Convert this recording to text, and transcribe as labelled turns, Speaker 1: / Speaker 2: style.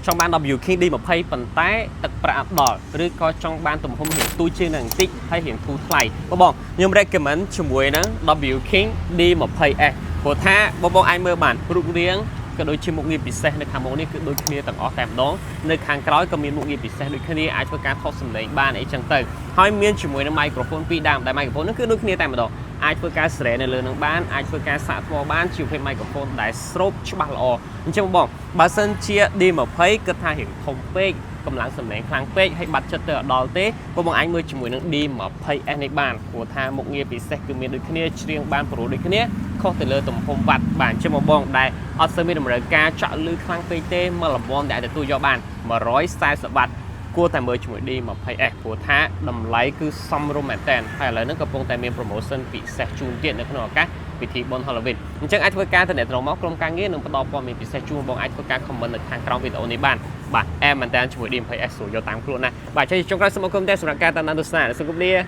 Speaker 1: ចង់បាន W King D20 ប៉ុន្តែទឹកប្រាក់អត់ដល់ឬក៏ចង់បានទំហំរៀងទូចជាងនឹងបន្តិចហើយរៀងធូរថ្លៃបងបងខ្ញុំ recommend ជាមួយនឹង W King D20S ព្រោះថាបងបងអាចមើលបានរូបរាងក៏ដូចជាមុខងារពិសេសនៅខាងមុខនេះគឺដូចគ្នាទាំងអស់តែម្ដងនៅខាងក្រោយក៏មានមុខងារពិសេសដូចគ្នាអាចធ្វើការថតសំឡេងបានអីចឹងទៅហើយមានជាមួយនឹង microphone ពីរដើមដែល microphone នោះគឺដូចគ្នាតែម្ដងអាចធ្វើការស្រែនៅលើនឹងបានអាចធ្វើការសាកថ្មបានជាប្រភេទ microphone ដែលស្រូបច្បាស់ល្អអញ្ចឹងបងបើសិនជា D20 គិតថារៀងធំពេកកម្លាំងសំឡេងខ្លាំងពេកហើយបាត់ចិត្តទៅអត់ដល់ទេបងបងអាចមើលជាមួយនឹង D20S នេះបានព្រោះថាមុខងារពិសេសគឺមានដូចគ្នាច្រៀងបានព្រោះដូចគ្នាខុសទៅលើទំហំវ៉ាត់បាទអញ្ចឹងបងបងដែលអត់សូវមានតម្រូវការចាក់លឺខ្លាំងពេកទេមកលំមដែលទទួលយកបាន140វ៉ាត់គួរតែមើលជាមួយ D20S ព្រោះថាតម្លៃគឺសមរម្យមែនតើហើយឥឡូវនេះកំពុងតែមាន promotion ពិសេសជូនទៀតនៅក្នុងឱកាសពិធីបុណ្យ Halloween អញ្ចឹងអាចធ្វើការតំណែងមកក្រុមការងារនឹងផ្ដល់ព័ត៌មានពិសេសជូនបងអាចធ្វើការ comment នៅខាងក្រោមវីដេអូនេះបានបាទអែមមែនតើជាមួយ D20S ស្រួលយកតាមខ្លួនណាបាទចុងក្រោយសូមអរគុណតែសម្រាប់ការតាមដានទស្សនាសូមគោរពលា។